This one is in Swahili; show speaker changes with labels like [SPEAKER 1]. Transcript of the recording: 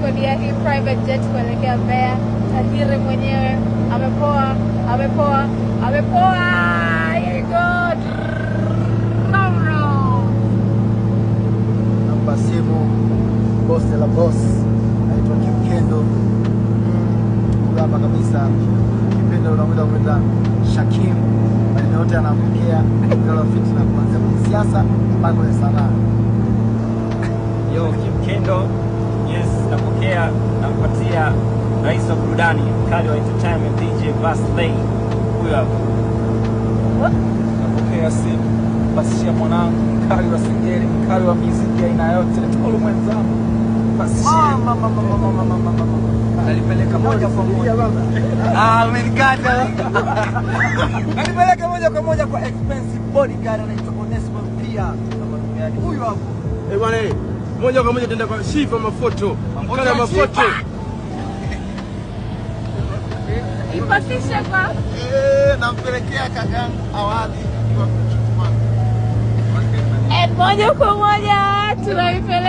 [SPEAKER 1] Tumekodia hii private jet kuelekea Mbeya. Tajiri mwenyewe amepoa, amepoa, amepoa. Here we go. Drum roll.
[SPEAKER 2] Namba simu boss de la boss anaitwa Kimkendo. Huyu hapa kabisa Kipendo unaweza kumwita Shakim, maneno yote anampokea kwa fitina kuanzia kwenye siasa mpaka kwenye sanaa.
[SPEAKER 3] Yo, Kim Kendo, yes, napokea, nampatia rais wa burudani, mkali wa entertainment, DJ Vasley. Huyo hapo.
[SPEAKER 4] Napokea simu, pasishia mwanangu, mkali wa singeli, mkali wa muziki aina yote, tolu mwenzangu, pasishia.
[SPEAKER 2] Mama, mama, mama, mama, mama, mama.
[SPEAKER 4] Nalipeleka moja kwa moja.
[SPEAKER 2] Ah, umenikata.
[SPEAKER 4] Nalipeleka moja kwa moja kwa expensive bodyguard anaitwa Onesmo pia. Huyo hapo.
[SPEAKER 5] Eh, bwana eh, moja kwa moja tenda kwa Shifa Mafoto. Mkali wa Mafoto.
[SPEAKER 1] Ipasishe kwa
[SPEAKER 2] Eh, nampelekea kakangu Awadhi akiwa Kichumani.
[SPEAKER 1] And moja kwa moja tunaipeleka